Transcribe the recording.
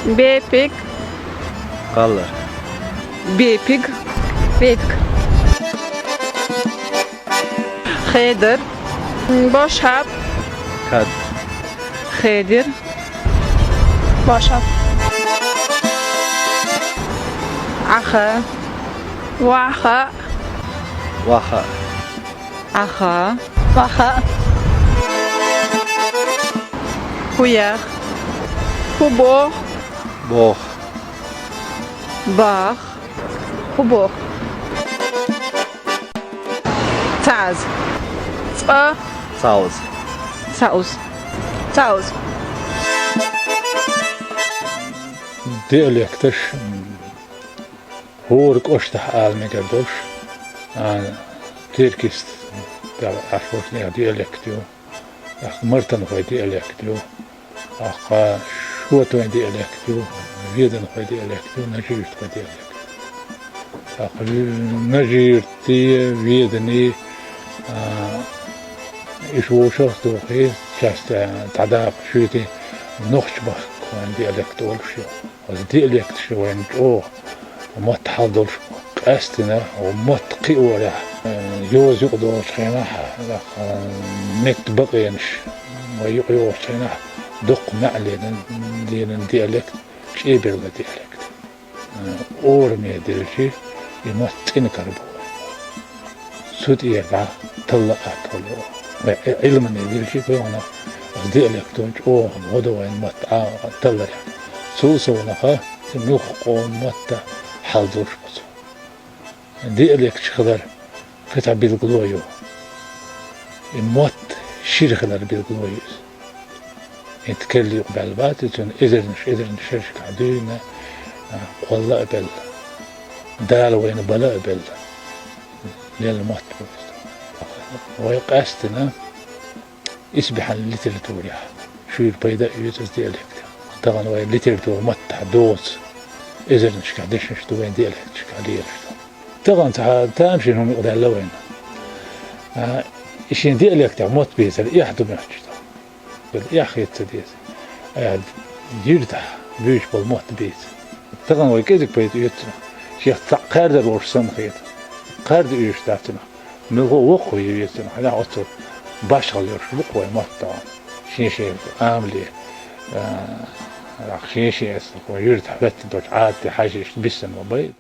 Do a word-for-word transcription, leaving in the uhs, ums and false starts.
Бепиг. Кхаллар. Бепиг. Бепиг. Хедар. Бошхьаб. Кад. Хедир. Бошхьаб. Ӏаха. Ваха. Ваха. Ӏаха. Ваха. Хуях. Хубох. Бох. Бах. Хубох. Цаз. Цӏа. Цауз. Цауз. Цауз. Диалекташ, м, хӏора кӏоштахь ала мегар долуш, а, Теркист, да, Ӏаш волчу нехан диалект ю, тӏаккха мартанхойн диалект ю, тӏаккха шотойн диалект ю, веданхойн диалект ю, нажиртхойн диалект. ТӀаккха нажирти, ведани, а, иштта вовшах а тухий, часть, а, дӀадаккха шуьйтий, нохчмахкахойн диалект олуш ю. Оцу диалекташа вайна чӀогӀа мотт хьал долуш бу. Къаьстина, мотт кхиорехь, а, йоза юкъадолучу хенахь, а, меттан бакъонаш вай юкъайогӀучу хенахь, дуккха маьӀна лелийна диалект, чӀеберла диалект. Ораме делчи, и мотт цӀена карабо. Цу тӀера дӀа талла а талла. Вай Ӏи-, Ӏилмане делчи, тойгӀана ас диалектон чӀогӀа гӀо до вайн мотт а талларехь. Цул совнаха, цу муьлхха къоман мотта хьал долуш бу цо. Диалекташ хилар кхин цхьа билгало ю. И мотт шира хилар билгало ю иза. ХӀинца керла юкъа баьлла бац, и цуьнан эзарнаш, эзарнаш шерашкахь дуьйна, а, кхолла а белла, Дала вайна бала а белла, лелла мотт бу иза. Вай къаьстина исбаьхьалла литературехь шуьйра пайда а оьцу иза диалект. Тахана вай литература маттахь доцу эзарнашкахь дешнаш ду вайн диалекташкахь лелаш ду. Тахана цхьа тамашийна хӀума юкъадаьлла вайна. А, и шен диалектехь мотт бийцар эхь ду моьттуш ду. Эхь хета ца деза. Э, юьртахь буьйцуш болу мотт бийца. Тахана вай кӀезиг пайда оьцу цунах. Шех цхьаъ кхаьрдар волуш санна хета. Кхаьрда оьшуш дац цунах. Муьлхха а воккхаве веза цунах. Хьан оццул башхалла йолуш бу-кх вайн мотт тахана. Шен-шен амале, а, шен-шен эцна юьртахь хӀоьттина долчу Ӏадате хьаьжча иштта биссина ма бай.